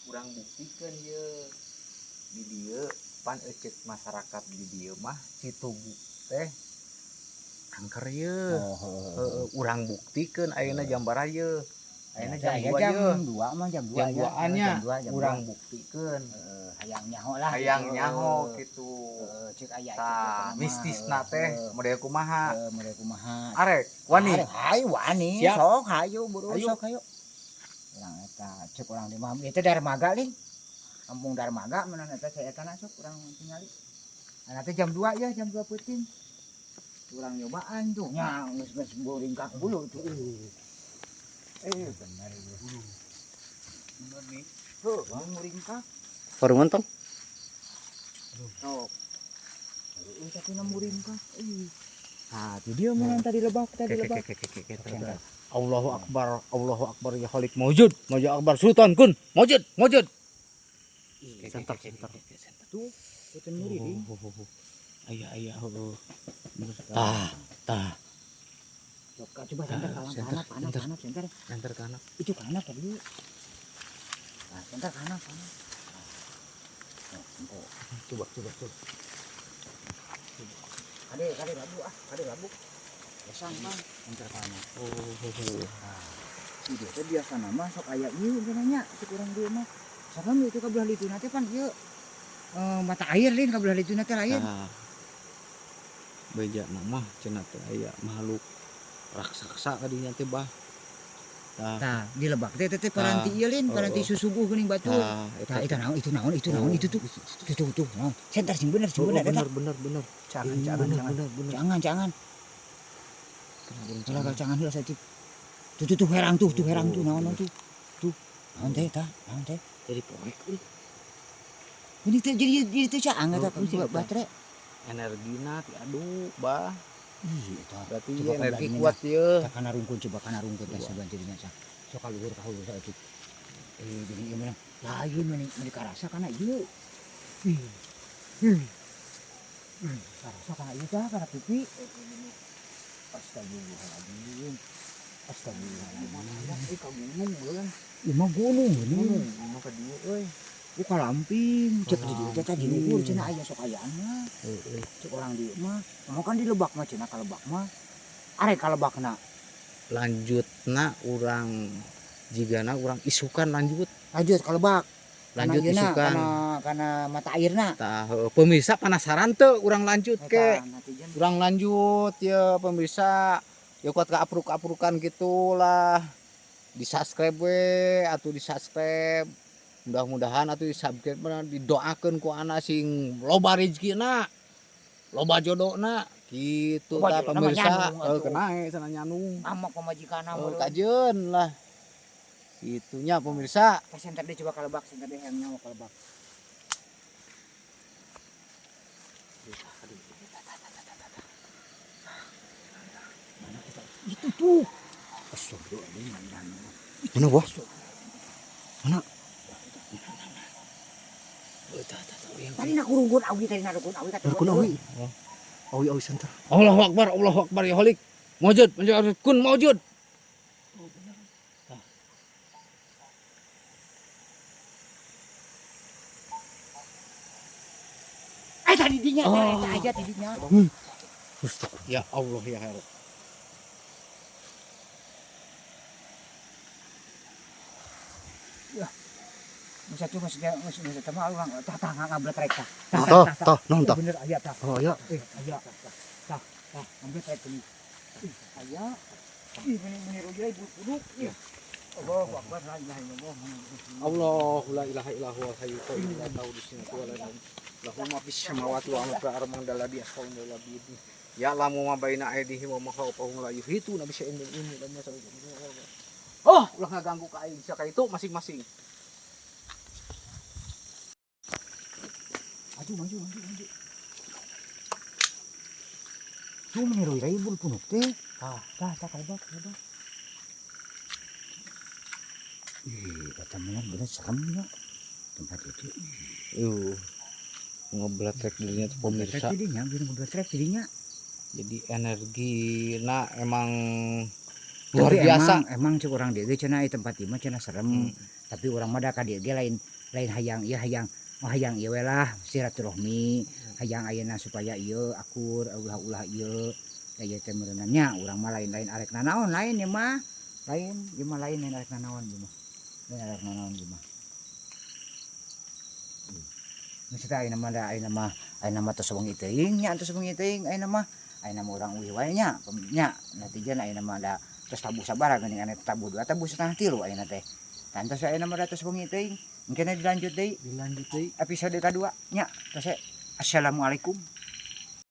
Urang buktikeun ye di dieu pan eceuk masyarakat di dieu mah Citugu teh angker ye. Oh, heeh. Heeh, urang buktikeun ayeuna jam baraha ye? Ayeuna jam Aya 2 jam ye. 2 mah, jam 2 Jam ya. 2-an nya. Jam 2, jam Urang 2. buktikeun. Heeh, hayang nyaho lah Hayang gitu. nyaho gitu. Heeh, cek aya cek Tah, eta mah. mistisna teh model kumaha? Heeh, model kumaha? Arek, wani. Arek, hayu wani, Siap. Sok hayu buru Hayu. sok hayu. Urang eta cek urang di mah ieu teh Darmaga lin. Kampung Darmaga meunang eta cek eta sok urang tingali. Nah, teh jam 2 ya, jam 2 peuting. Urang nyobaan tuh nya geus geus boringkak bulu tuh. Bener ieu. Bener nih. Heuh, muringkak. Parungan tong. Sok. Heeh, tapi na muringkak. Ih. Nah, itu dia meunang tadi lebak, tadi lebak. Ke. Allahu Akbar, Allahu Akbar ya Khalik maujud, maujud Akbar Sultan kun, maujud, maujud. Senter, senter. Tuh, itu nyuri. Ayah, ayah, oh. Tah, tah. Sok, coba senter kanan, Senter, kanan, kanan, senter. kanan, senter. Enter kana. Itu kanan tadi. Nah, senter kanan, kanan. Nah, senter. Coba, coba, coba. Kade, kade labu ah, kade labu. Besang kan, senter kanan. Oh. Nah, si dia teh biasa nama sok aya ieu cenah nya, cek urang dieu mah. Sareng itu ka belah dituna teh pan ieu. Mata air lin ka belah dituna teh lain. Tah. Beja mah cenah teh aya makhluk raksasa kadinya teh bah. Tah. Tah, di lebak teh teh paranti ieu lin, paranti susuguh geuning batur. Tah, Tah, itu naon, itu naon, itu naon, Oh. itu tuh. Tuh, tuh, tuh, naon. Senter sing bener, sing bener eta. Bener, bener, bener. Jangan, Ih, jangan, bener, jangan. bener, bener. Jangan, jangan. Bener, Ulah jangan heula saeutik. Tuh, tuh, tuh herang tuh, tuh herang tuh, naon tuh. Tuh. Naon teh tah, naon teh. Jadi poek euy. Ini teh jadi teh caang eta Oh, iya, baterai. Energina ti aduh, bah. Ih, eta. Berarti Coba energi kembali kuat ieu. Tah kana rungkun, coba kana rungkun teh saban jadinya cah. Sok kaluhur kaluhur saeutik. Jadi ieu mah lain meni meni karasa kana ieu. Ih. Ih. Ih, karasa kana ieu tah kana pipi. Astagfirullahaladzim. Astagfirullahaladzim. Eh, ka gunung euy. Ieu mah gunung geuning. Gunung, gunung ka dieu euy. Oh, kalamping, cek di dieu teh tah di luhur Kalamping. cenah aya sok ayaan mah. Heeh. Cek orang dieu mah, ngomong kan di lebak mah cenah ka lebak mah. Arek ka lebakna. Lanjutna urang jigana urang isukan lanjut. Lanjut ka lebak. Lanjut Kana ieuna, isukan. Kana kana mata airna. Tah, heueuh, pemirsa penasaran teu urang lanjut ke. Eta netizen. Urang lanjut ya pemirsa. Ya kuat keapruk-aprukan gitulah. Di subscribe we atau di subscribe. Mudah-mudahan atau di subscribe mah didoakeun ku anak sing loba rezekina. Loba jodohna gitu Loba tah jodohna mah pemirsa. nyandung Heuh, atuh. kena cenah nyandung. Amok pamajikanna Heuh, meureun. kajeun lah. Itunya pemirsa. Tah senter deui coba ka lebak, senter deui hayang nyawa ka lebak. Mana kita? Itu tuh. Astagfirullahaladzim. Mana wah? Mana? Tadi nak rungkun awi, tadi nak rungkun awi kata Rungkun awi. Awi awi senter. Allahu Akbar, Allahu Akbar ya Khalik. Maujud, maujud, kun maujud. Tadi dinya, Oh. eta aja tadinya. Ya Allah ya Rabb. Masa tuh maksudnya maksudnya teh mah urang tah tah ngabletrek tah. Tah, tah, naon tah? Bener aya tah. Oh, aya. Aya tah. Tah, tah ngabletrek ini. Ih, aya. Ih, meni meni rujai buduk. Ih. Allahu akbar la ilaha illallah. Allahu la ilaha illa huwal hayyul qayyum la ta'khudhuhu sinatun wa la nawm. Lahu ma fis samawati wa ma fil ardi man dzal ladzi yashfa'u indahu illa bi'idhnih. Ya'lamu ma baina aydihim wa ma khalfahum la yuhituna bi syai'in min ilmihi illa ma syaa. Oh, ulah ngaganggu ka aing sia ka itu masing-masing. Maju, maju, maju, maju. Tuh meni rujai bulu punuk teh. Tah, tah, tah kalebak, kalebak. Ih, kata bener bener serem ya tempat itu. Yuh. Ngebletrek dirinya tuh pemirsa. Ngebletrek jadinya, biar ngebletrek jadinya. Jadi energi na emang luar Tapi biasa. Emang, emang cek orang dia cenah tempat ieu mah cenah serem. Tapi urang mah da ka dieu ge lain lain hayang ieu, hayang, oh, hayang ieu we lah, silaturahmi, hayang ayeuna supaya ieu akur, ulah-ulah ieu da ieu teh meureunna nya. Urang mah lain-lain arek nanaon, lain ieu mah, lain ieu mah, lain lain arek nanaon ieu mah, lain arek nanaon ieu mah. Maksudnya ayeuna mah da ayeuna mah tos wengi teuing nya, tos wengi teuing ayeuna mah. Ayeuna mah urang uih wae nya, nya netizen. Ayeuna mah da tos tabuh sabaraha geuning ane, tabuh dua, tabuh setengah tilu ayeuna teh. Tah, ayeuna mah da tos wengi teuing, engke dilanjut deui. Dilanjut deui. Episode kadua nya. Tos. Assalamualaikum.